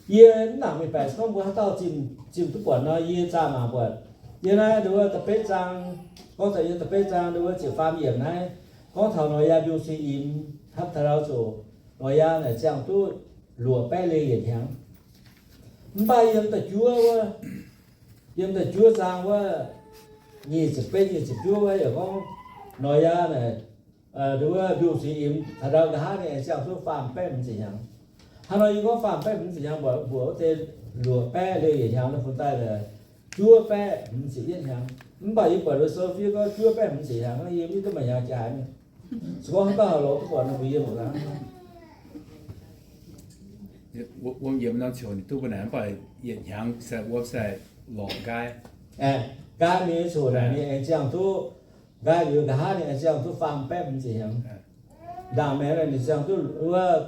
Yie mv nangc mengh baeqc se gorngv mbuo haaix dauh zimh, zimh duqv buatc nor, yie zaah mangc buatc. Yie naaiv nduov da'betv zaang, gorngv taux yie da'betv zaang nduov ziepc faam yiemc naaiv, gorngv taux Noyaa mbiungc-suiv-imx hnangv taux ndau zuqc Noyaa naaic ziangh duqv luoqc baeqv lengh yietc hnyangx. Mv baac yiem da'juov wuov, yiem da'juov zaang wuov, nyic ziepc betv, nyic ziepc juov wuov yaac gorngv Noyaa naaic, nduov mbiungc-suiv-imx taux ndau nqa'haav ninh aengx ziangh duqv faam baeqv hmz ziepc hnyangx. Hnangv nor yie gorngv faam baeqv hmz ziepc hnyangx, mbuox, mbuox wuov deix luoqc baeqv lengh yietc hnyangx nor, fun daaih juov baeqv hmz ziepc yietv hnyangx. Mv baac yie buatc nduov sou fiev gorngv juov baeqv hmz ziepc hnyangx, yie mv duqv maaih hnyangx jaaix mingh. Se gorngv haaix dauh haih lorz duqv buatc nor, mbuox yie mangc gaax. Wuom yiemx norm ziouc ninh duqv mbuo naaic, mv baac yietc hnyangx se wuom se lorqc nqaai. Nqaai mingh coc naaic ninh aengx ziangh duqv, nqaai liuz nqa'haav ninh aengx ziangh duqv faam baeqv hmz ziepc hnyangx. Ndaangc maengx naaic ninh ziangh duqv wuov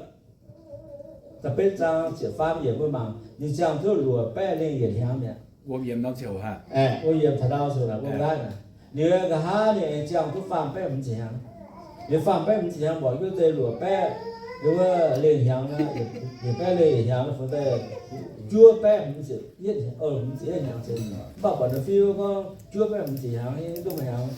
da'betv zaang ziepc faam yiemc mbuo mangc, ninh ziangh duqv luoqc baeqv lengh yietc hnyangx mi'aqv. Wuom yiemx norm ziouc, wuom yiemx taux ndau ziouc naaic wuom nqaai naaic. Liuz nqa'haav ninh aengx ziangh duqv faam baeqv hmz ziepc hnyangx. Liuz faam baeqv hmz ziepc hnyangx mbuoqc jienv deix luoqc baeqv, liuz wuov lengh hnyangx, yietc baeqv lengh yietc hnyangx, fun daaih juov baeqv hmz ziepc, hmz ziepc yietv hnyangx. Mv baac buatc nduov fiev gorngv juov baeqv hmz ziepc hnyangx, yie mv duqv maaih hnyangx.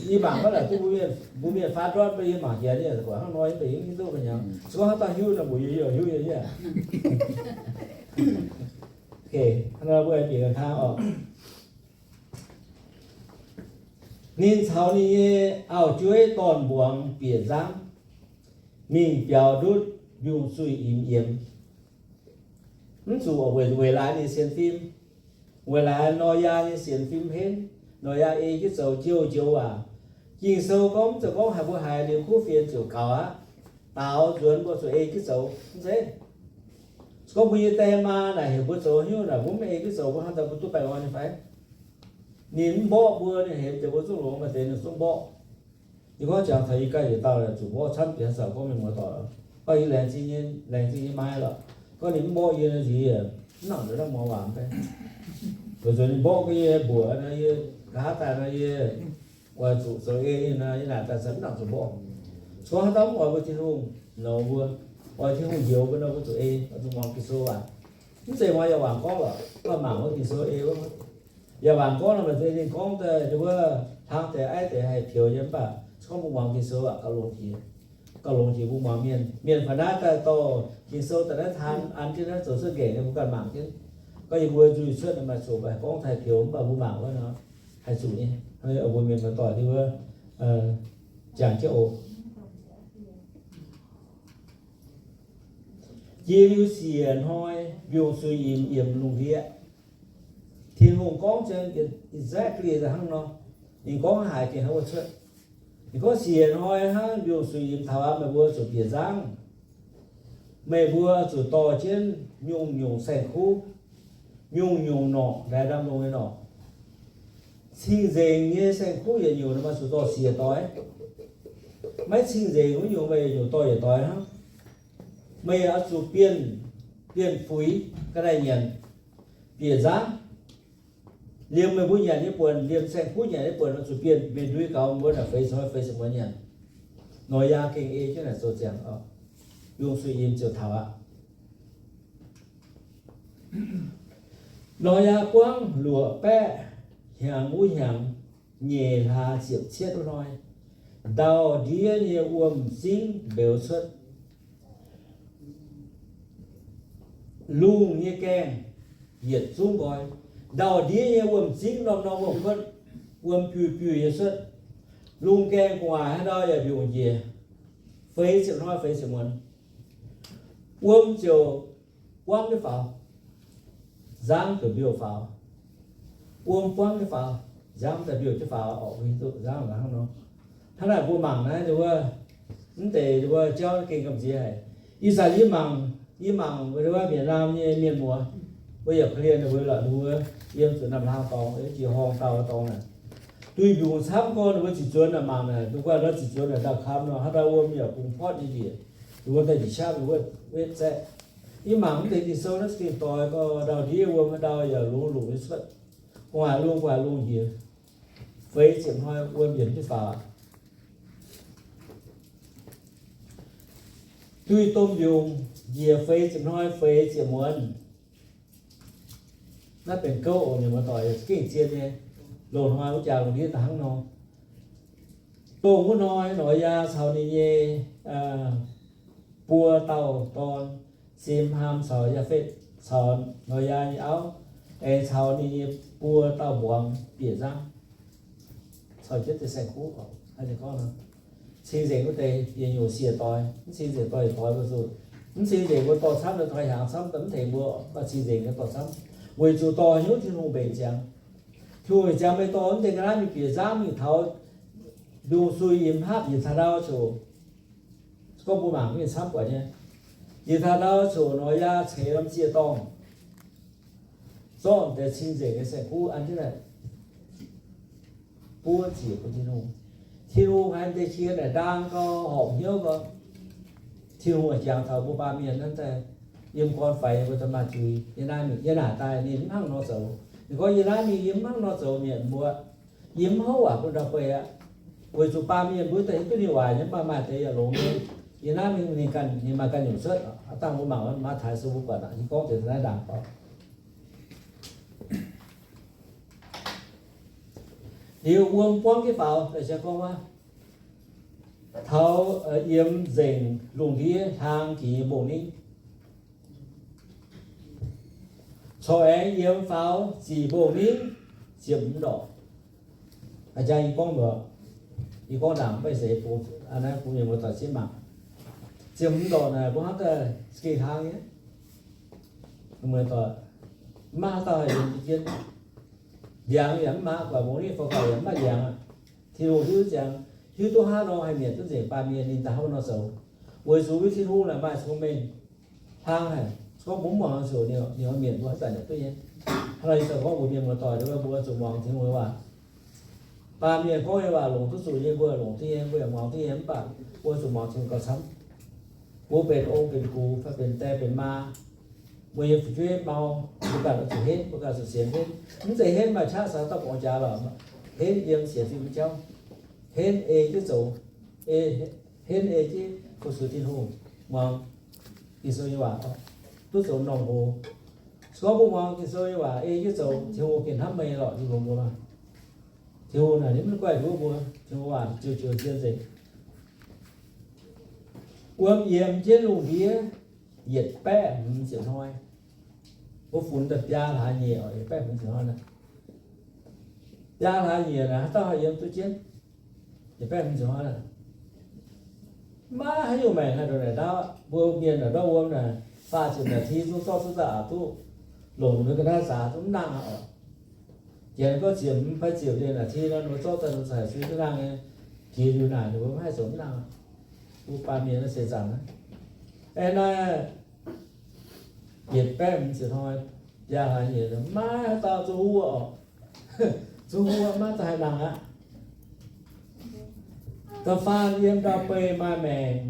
Yie mangc maiv laaic duqv mbuo mienh, mbuo mienh faanv ndortv, mbuo yie mangc jiex nyei, buatc hnangv nor yie mbuo yie mv duqv maaih hnyangx. Se gorngv haaix dauh hiuv nor, mbuox yie, yie hiuv nyei. Hnangv nor mbuo aengx bieqc ganh kang oc. Ninh caux ninh nyei auv-jueiv dorn-mbuangz bieqc nzangv, mingh biaux ndutv mbiungc-suiv-imx yiemx. Mv zuqc weic, weic laaix ninh sienx fim, weic laaix Noyaa nyei sienx fim henv, Noyaa ei jienv zoux jouh joux waac. Ging-Sou gorngv mv zeiz gorngv haaix mbuo haiz liuz kuv fienx ziouc gaux aqv. Daaux nzuonx mbuo zuqc ei jienv zoux, mv zeiz. Se gorngv mbuo nyei die maa naaic heuc mbuo zoux haaix nyungc naaic, mbuo mv ei jienv zoux, mbuo hnangv haaix mbuo duqv baengh orn nyei fai? Ninh mv mborqv mbuo, ninh heuc mbuo zungv longx, maaih deix ninh zungv mborqv. Yie gorngv jangx taux yie ganh yietc dauh zuqc mborqv camv jiex, zanc gorngv mienh muoz doic, gorngv yie laengz zingh nyei, laengz zingh nyei maaih lorqc. Gorngv ninh mv mborqv yie nor, yie mv nangc nduov naaiv muangx waac mv bei. Weic zuqc ninh mborqv yie mbuoqc nor, yie nqa'haav daaih nor, yie oix zuqc zoux ei ninh nor, yie naaic daaih se mv nangc zuqc mborqv. Gorngv haaix dauh mv oix mbuo Tin-Hungh nouz mbuo, oix Tin-Hungh njoux mbuo nor, mbuo zuqc ei, oix zuqc muangx Ging-Sou waac. Mv zeiz muangx yaac waangc gorngv lorqc, mv baac mangc wuov Ging-Sou ei wuov. Yaac waangc gorngv nor, maaih zeix ninh gorngv daaih wuov, hlang deix aiv deix haih pioux nyei, mv baac se gorngv mbuo muangx Ging-Sou aac, gauh longx jiex. Gauh longx jiex mbuo muangx mienh. Mienh fai naaiv daaih dorh Ging-Sou daaih naaiv taan an jienv naaiv zoux cuotv nqaengc nyei, mbuo ganh mangc jienv. Gorngv yie mbuo nzuih cuotv maaih zuqc maaih gorngv haih pioux, mv baac mbuo mangc wuov nor, haih zuqc nyei. Mbuo mienh muoz-doic wuov, jangx jienv oc. Jiex liuz siec hnoi, mbiungc-suiv-imx yiemx lungh ndiev. Tin-Hungh gorngv ziangx exactly hnangv nor. Ninh gorngv haaix gengh hnangv wuov cuotv. Ninh gorngv siec hnoi hnangv, mbiungc-suiv-imx taux aqv, meih mbuo zuqc bieqc nzangv. Meih mbuo zuqc dorh jienv nyungc-nyungc saeng-kuv, nyungc-nyungc norqc, ndaix ndamv lungh nyei norqc. Cing-nzengc nyei saeng-kuv yietc nyungc, meih zuqc dorh siec doix. Maiv cing-nzengc wuov nyungc, meih yietc nyungc dorh yietc doix hnangv. Meih oix zuqc bienh, bienh fuix ga'naaiv nyanc, bieqc nzangv. Liemh meih mbuo nyanc nyei buonc, liemh saeng-kuv nyanc nyei buonc, oix zuqc bienh mingh ndui gaux mbuo naaic feix ziepc hnoi feix ziepc muonz nyanc. Noyaa gengh ei jienv naaic zoux ziangx oc. Mbiungc-suiv-imx ziouc taux aqv. Noyaa buangv luoqc baeqv hnyangx wuov hnyangx, nyeic hlaax ziepc cietv wuov hnoi, ndau-ndiev nyei wuom-zingv mbeux cuotv. Lungh nyei gaengh yietc zungv nqoi. Ndau-ndiev nyei wuom-zingv norm-norm wuom-kuotv, wuom biuh-biuh nyei cuotv. Lungh gaengh gu'nguaaic haaix ndau yaac mbiungc njiec, feix ziepc hnoi feix ziepc muonz. Wuom ziouc buangv jienv faaux, nzangv ziouc mbiouh faaux. Wuom buangv jienv faaux, nzangv daaih mbiouh jienv faaux, orqc, mbuo hiuv duqv nzangv hnangv nor. Hnangv naaic mbuo mangc naaiv wuov, mv deix wuov jauv gengh gamh nziex haic. Ih zanc yie mangc, yie mangc wuov Việt Nam nyei mienh muoz, mbuo yaac korv-lienh ninh mbuo lorqc, ninh mbuo yiem zuqc Namh Hlaang dorngx, jiex horngh dauh dorngx naaic. Duih mbiungc camv gorn ninh mbuo ziqc zuonx naaic mangc naaic, duqv guanh nor ziqc zuonx naaic ndau kamv nor, haaix ndau wuom yaac bungx potv nyei njiec, ninh mbuo daaih njiec qaqv ninh wuov wetv zaeqv. Yie mangc mv deix Ging-Sou naaiv za'gengh doix gorx, ndau-ndiev wuom haaix ndau yaac lungz lungc nyei cuotv, gu'nguaaic lungh gu'nguaaic lungh njiec, feix ziepc hnoi wuom yienc jienv faaux aqv. Duih domh mbiungc njiec feix ziepc hnoi feix ziepc muonz. Naaiv benx gouv oc, mienh muoz-doic, gengh zien nyei. Loz-hnoi wuov jaax lungh ndiev daaih hnangv nor. Dongh wuov hnoi Noyaa caux ninh nyei buo dauh dorn, Sem, Haam caux Yaafetv, caux Noyaa nyei auv, aengx caux ninh nyei buo dauh mbuangz bieqc nzangv, caux jienv deix saeng-kuv. Cing-nzengc wuov deix yietc nyungc siec doix, mv cing nzengc doix yietc doix mbuo zuqc, mv cing nzengc mbuo dorh camv, dorh hiaangx camv, mv tengx mbuo, mv baac cing nzengc nyei dorh camv, weic zuqc dorh hnyouv Tin-Hungh mbenc ziangx. Tin-Hungh mbenc ziangx meih dorh mv deix ga'naaiv mingh bieqc nzangv mingh taux mbiungc-suiv imx hapv njiec taux ndau ziouc, gorngv mbuo mangc mingh camv buatc nyei, njiec taux ndau ziouc Noyaa ceix norm ziec-dorngh zorqv deix cing nzengc nyei saeng-kuv an jienv naaic, buov ziec bun Tin-Hungh. Tin-Hungh haiz deix qiex naaic ndaang gau, horpc hnyouv gau. Tin-Hungh jangx taux mbuo baamh mienh naaiv daaih, yiem gorn faix mbuo daaih maaih zuiz, yiem naaiv mingh, yiem naaic daaih ninh mv hnangv nor zoux. Ninh gorngv yiem naaiv mingh yie mv hnangv nor zoux mietc mbuo, yie mv houv waac bun ndau-beih aqv. Weic zuqc baamh mienh mbuo daaih hiuv duqv ninh waaic nyei, mv baac maaih deix yaac longx nyei. Yiem naaiv mingh ninh ganh, ninh maaih ganh nyungc cuotv. Dangh mbuo mangc maaih taaix sou mbuo buatc aqv, yie gorngv deix naaiv ndaangc gorngv liuz wuom buangv jienv faaux, gorngv taux yiem nzengc lungh ndiev hlang jiex nyei mbong-ningv, corc aengx yiem faaux ziqc mbong-ningv ziepc hmz ndorqc. A'jang yie gorngv mbuox, yie gorngv ndaangc mv baac se bun, naaiv bun mienh muoz-doic zieqv mangc. Ziepc hmz ndorqc naaic mbuo hnamv daaih za'gengh hlang nyei. Muoz-doic, mv maaih haaix dauh haih yiem jienv. Ndiangx yaac mv maaih, guaix mbong-ningv fai guaix yaac mv maaih ndiangx aqv. Tin-Hungh hiuv ziangx, hiuv duqv hnangv nor haih mietc duqv nzengc baamh mienh ninh daaih hnangv nor zoux. Weic zuqc Tin-Hungh naaic maaih cong-mengh, hlang haic. Gorngv mbuo mv muangx ziouc ninh oix mietc mbuo haaix zanc yaac duqv nyei. Hnangv nor yie daaih gorngv mbuox mienh muoz-doic, mbuo zuqc muangx Tin-Hungh nyei waac. Baamh mienh gorngv nyei waac longc duqv zuqc nyei mbuo longc duqv nyei, mbuo yaac muangx duqv nyei, mv baac mbuo zuqc muangx Tin-Hungh gauh camv. Mbuo benx ong benx gux fai benx die benx maa, mbuo yiem fu'jueiv mau, mbuo ganh oix zuqc henv, mbuo ganh zuqc sienx henv. Mv zeiz henv maaih qaqv caux dauh borngz jaax lorqc. Henv yiem sienx fim nyei jauv, henv ei jienv zoux, henv ei jienv fu-sux Tin-Hungh, muangx Ging-Sou nyei waac, duqv zoux norm hoz. Se gorngv mbuo muangx Ging-Sou nyei waac ei jienv zoux, Tin-Hungh gengh hnamv meih lorqc, Tin-Hungh mbuo maah. Tin-Hungh naaic ninh mv guaih nduov mbuo, Tin-Hungh waac ziouc ziouc zien nzengc. Wuom yiemx jienv lungh ndiev yietc baeqv hmz ziepc hnoi. Wuov funx daaih biaa hlaax nyieqc oc, yietc baeqv hmz ziepc hnoi naaic. Biaa hlaax nyieqc naaic haaix dauh haih yiem duqv jienv? Yietc baeqv hmz ziepc hnoi naaic, maiv haaix nyungc maengc haih ndongc naaic ndaauv. Mbuo mienh naaic ndortv wuom naaic, faah ziepc naaic ti zungv zorqv cuotv daaih aqc duqv, longc mbuo ga'naaiv zaax zungv mv nangh aqv oc. Janx gorngv ziepc hmz fai ziepc naaic ti nor, ninh mbuo zorqv daaih ninh caux suiv duqv nangh nyei. Jiex liuz naaic ninh mbuo maiv haih zoux mv nangh aqv. Mbuo baamh mienh naaiv seix zaangc naaiv, aeqv, naaiv yietc baeqv hmz ziepc hnoi, biaa hlaax nyieqc, maiv haaix dauh zuqc huv oc. Zuqc huv maiv dauh haih nangh aqv. Da'faanh yiem ndau-beih maaih maengc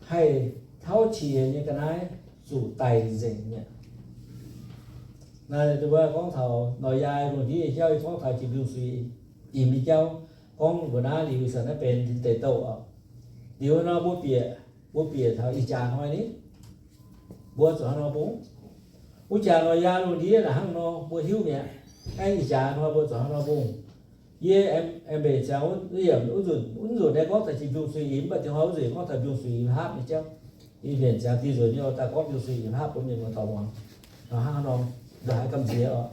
haih tauv qiex nyei ga'naaiv zuqc daic nzengc mi'aqv. Naaiv mbuo gorngv taux Noyaa lungh ndiev nyei jauv, yie gorngv taux jiex mbiungc-suiv imx nyei jauv, gorngv mbuo naaiv liuz ih zanc naaiv benx deix douh oc. Liuz nor mbuo bieqc, mbuo bieqc taux ih jaax hnoi ni, mbuo zuqc hnangv nor bung. Wuov jaax Noyaa lungh ndiev naaic hnangv nor mbuo hiuv mi'aqv. Aengx ih jaax hnoi mbuo zuqc hnangv nor bung. Yie aengx mbenc ziangx wuov nzunc, wuov nzunc naaiv gorngv taux jiex mbiungc-suiv imx, mv baac tien hnoi wuov nzunc gorngv taux mbiungc-suiv imx hapv nyei jauv. Yie mbenc ziangx dih nzunc nyei oix daaih gorngv mbiungc-suiv imx hapv bun mienh muoz-doic muangx. Hnangv nor, la'haiz gamh nziex oc.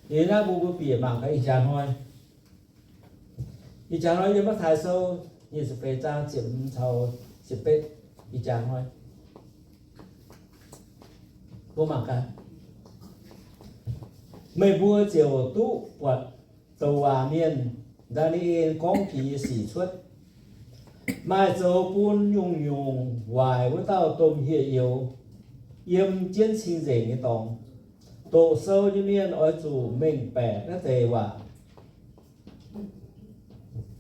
Liuz naaiv mbuo, mbuo bieqc mangc gaax ih jaax hnoi. Ih jaax hnoi yiem Matv^taai Sou nyic ziepc feix zaang ziepc hmz caux ziepc betv. Ih jaax hnoi, mbuo mangc gaax. Meih mbuo ziouc duqv buatc douc waac mienh, Ndaa^ni^en, gorngv jiex nyei sic cuotv. Maaih zoux bun nyungc-nyungc waaic wuov dauh domh hieh youz yiem jienv cing-nzengc nyei dorngx. Doqc sou nyei mienh oix zuqc mengh baeqc naaiv deix waac.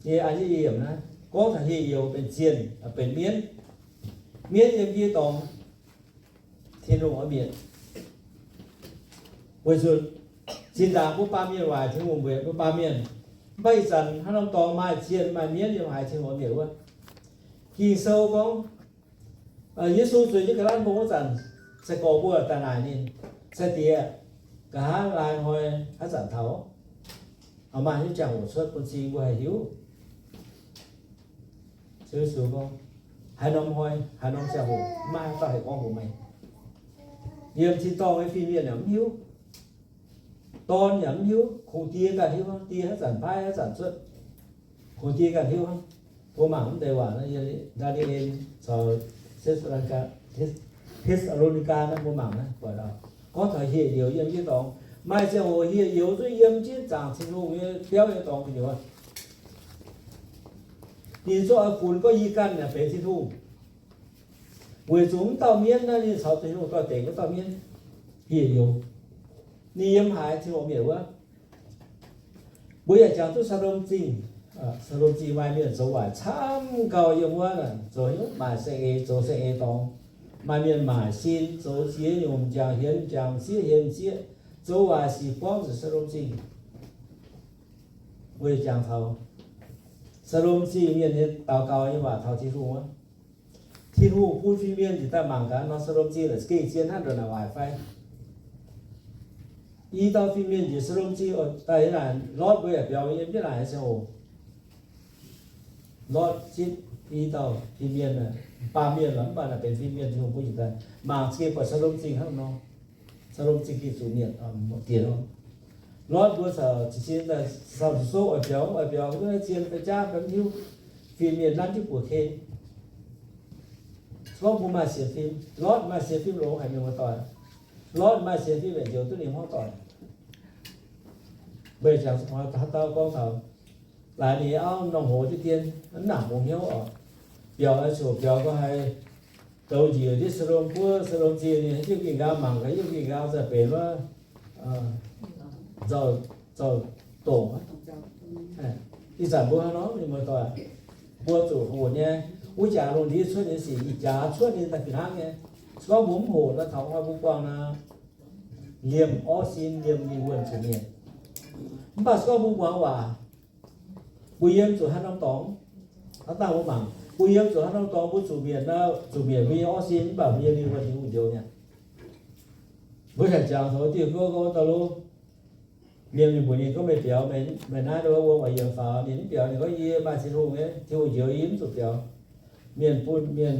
Yie an jienv yie yiemc naaiv gorngv taux hieh youz benx zienh, benx mienv. Mienv yiem jienv dorngx, Tin-Hungh oix mietc. Weic zuqc zinh ndaangc mbuo baamh mienh waaic, Tin-Hungh mbuox mbuo baamh mienh, mv baac ih zanc hnangv norm dorngx maaih zienh maaih mienv yiem haaix, Tin-Hungh oix mietc wuov. Ging-Sou gorngv, Yesu zueiz jienv ga'naaiv mbong wuov zanc, sai-gorx mbuo daaih naaic ninh, Sai-Diex, nqa'haav laai hnoi haaix zanc taux? Maaih haaix nyungc ziangh hoc cuotv bun cing mbuo haih hiuv? Ziouv Yesu gorngv, Haaix norm hnoi, haaix norm ziangh hoc, maiv maaih haaix dauh haih gorngv mbuox meih. Yiem tin-dorngh nyei fin-mienh yaac mv hiuv, dorn yaac mv hiuv, kungx die ganh hiuv hnangv. Die haaix zanc paaiv haaix zanc cuotv, kungx die ganh hiuv hnangv. Mbuo mangc wuov deix waac, Ndaa^ni^en caux Te^saa^lo^ni^gaa, Te^saa^lo^ni^gaa naaiv, mbuo mangc naaiv, buatc gorngv taux hieh youz yiem jienv dorngx. Maaih ziangh hoc hieh youz zungv yiem jienv zaangc Tin-Hungh nyei biauv nyei dorngx gu'nyuoz. Ninh zungv oix funx gorngv yie ganh naaic benx Tin-Hungh. Weic zuqc wuov dauh mienv naaiv ninh caux Tin-Hungh doix-dekc wuov dauh mienv, hieh youz. Ninh yiem haaix, Tin-Hungh mietc wuov. Mbuo yaac jangx duqv Saa^lom Zingh. Saa^lom Zingh maaih mienh zoux waaic camv gauh yiem wuov, zoux haaix nyungc, maaih saeng-eix, zoux saeng-eix dorngx. Maaih mienh maaic sin, zoux ziex nyungc, m'jangc hienx m'jangc, m'sieqv hienx m'sieqv, zoux waaic sic buangv zuqc Saa^lom Zingh. Mbuo yaac jangx taux Saa^lom Zingh mienh nyei daux gaux nyei waac taux Tin-Hungh wuov. Tin-Hungh bun fin-mienh njiec daaih mangc gaax nor, Saa^lom Zingh la'za'gengh zien hnangv ndongc naaic waaic fai? I dauh fin-mienh njiec Saa^lom Zingh daaih yiem naaic, Lortv mbuo yaac biaux yiem jienv naaic ziangh hoc. Lortv zipv i dauh fin-mienh, baamh mienh lorqc, mv baac naaic benx fin-mienh, Tin-Hungh bun njiec daaih mangc za'gengh buatc Saa^lom Zingh hnangv nor. Saa^lom Zingh gengh zuqc mietc dienx. Lortv mbuo caux jiez sin daaih sau zuqc souv oix biaux, oix biaux wuov zien daaih jaav mv hiuv, fin-mienh nanv jienv buoz ken. Se gorngv mbuo maaih sienx fim, Lortv maaih sienx fim longx haic, mienh muoz-doic. Lortv maaih sienx fim yaac njoux duqv ninh hmuangv doic. Meih jangx haaix dauh gorngv taux laaix ninh auv norm hoz diqv dien, mv nangc mbuo hnyouv oc. Biaux oix zuqc biaux gorngv haiz douz njiec ndiev Saa^lom buov, Saa^lom Zingh ninh hiuv gih nqaang mangc gaax, hiuv gih nqaang za'gengh benx wuov nzauh, nzauh doqc. Ih zanc mbuo hnangv nor, mienh muoz-doic, mbuo zuqc hoqc nyei. Wuov jaax lungh ndiev cuotv nyei sic, ih jaax cuotv nyei daaih fih hnangv nyei. Se gorngv mbuo mv hoqc nor, taux hnoi mbuo buangh nor, liemh orv sin, liemh lingh wuonh zuqc mietc. Mv baac se gorngv mbuo muangx waac, mbuo yiem zuqc haaix norm dorngx, hnangv dangh mbuo mangc, mbuo yiem zuqc haaix norm dorngx mbuo zuqc mietc nor, zuqc mietc mbuo nyei orv sin, mv baac mbuo nyei lingh wuonh Tin-Hungh njoux mi'aqv. Mbuo heuc jangx taux diuh gouv gorngv daaih lo, mienh mingh mbuox ninh gorngv, meih biaux, meih naaiv wuom oix yiemx faaux? Ninh mv biaux, ninh gorngv, yie maaih Tin-Hungh nyei, Tin-Hungh njoux yie mv zuqc biaux. Mienh bun, mienh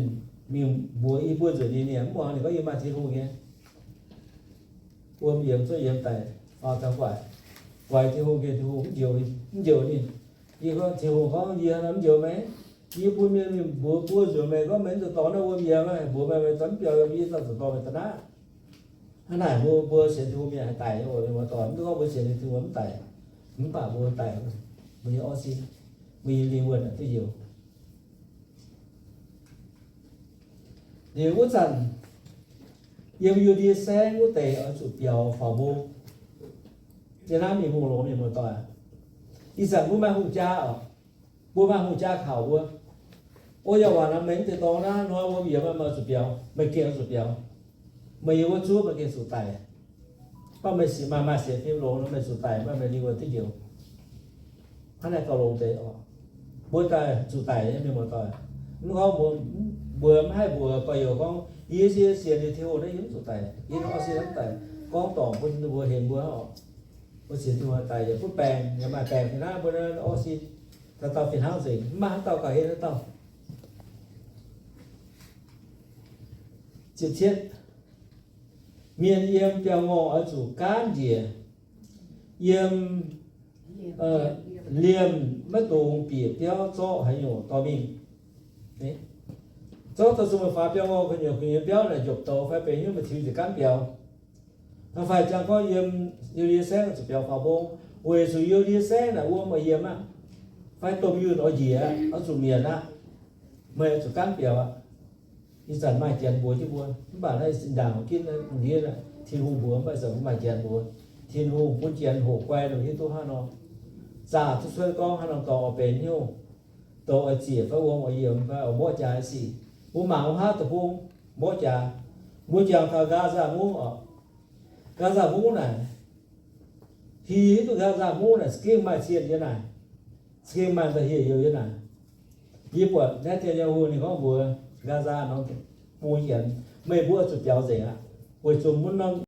mingh mbuox i buo nzunc ninh, ninh mv muangx, ninh gorngv yie maaih Tin-Hungh nyei. Wuom yiemx cuotv yiemx daic, faaux taux gu'nguaaic, guaix Tin-Hungh, Tin-Hungh mv njoux, mv njoux ninh. Yie gorngv, Tin-Hungh gorngv, yie mv njoux meih. Yie bun mienh mingh mbuox buo nzunc meih gorngv meih mv zuqc dorh naaiv wuom yiemx, mbuox meih, meih za'gengh mv biaux, yie daaih zuqc dorh meih daaih naaiv. Hnangv naaic mbuo, mbuo sienx Tin-Hungh mienh haih daic nyei oc, mienh muoz-doic. Mv gorngv mbuo sienx Tin-Hungh mv daic, mv baac mbuo daic, mbuo nyei orv sin, mbuo nyei lingh wuonh duqv njoux. Liuz wuov zanc, yiem Yu^ndie Saengv wuov deix oix zuqc biaux faaux mbong. Yie naaiv mingh hungh longx, mienh muoz-doic. Ih zanc mbuo maaih hungh jaa oc. Mbuo maaih hungh jaa kaux mbuo. O, yaac waac nor, meih mv deix dorngx naaiv hnoi wuom yiemx, meih oix zuqc biaux, meih gengh oix zuqc biaux. Meih yiem wuov zuov, meih gengh zuqc daic. Mv baac meih maaih, maaih sienx fim longx nor, meih zuqc daic, mv baac meih lingh wuonh duqv njoux. Hnangv naaiv gauh longx deix oc. Mbuo daaih zuqc daic nyei, mienh muoz-doic. Mv gorngv mbuo, mbuo mv haih mbuox gorx-youz gorngv, yie, yie sienx liuz Tin-Hungh naaiv yie mv zuqc daic, yie orv sin mv daic. Gorngv dorngc bun ninh mbuo, hemx mbuo oc. Mbuo sienx Tin-Hungh daic yaac butv baengc, yaac maaih baengc fih hnangv, mbuo orv sin dauh dauh fih hnangv nzengc, mv maaih haaix dauh gauh henv haaix dauh. Ziepc cietv, mienh yiem biauv-ngorh oix zuqc gaanv njiec, yiem liemh maiv dungx bieqc biauv zorqv haaix nyungc dorh mingh. Zorqv dorh zuqc meih faaux biauv-ngorh gu'nyuoz, gu'nyuoz biauv naaic njopc douz fai benx hnyouv meih tiux njiec gaanv biaux. Fai jangx gorngv yiem Yu^ndie Saengv zuqc biaux faaux mbong, weic zuqc Yu^ndie Saengv naaic wuom oix yiemx aqv, fai domh yunh oix njiec aqv, oix zuqc mietc aqv, meih oix zuqc gaanv biaux aqv. Ih zanc maaih janx mbuox jienv mbuo, mv baac naaiv zinh ndaangc ginv ndiev Tin-Hungh mbuox, mv baac ih zanc mbuo maaih janx mbuox. Tin-Hungh bun janx hoqc guai longc hiuv duqv hnangv nor, zaah duqv cuotv gorngv haaix norm dorngx oix benx hnyouv, douz oix ziec fai wuom oix yiemx fai oix mborqv jaax sic. Mbuo mangc wuov haav deic-bung mborqv jaax. Mbuo jangx taux Gaza mungv oc. Gaza mungv naaic, hi hiuv duqv Gaza mungv naaic za'gengh maaih zienh yiem naaic, za'gengh maaih da'hieh youz yiem naaic. Yie buatc Netanyahu ninh gorngv mbuox Gaza norm bun yienx, meih mbuo zuqc biaux nzengc aqv. Weic zuqc mbuo norm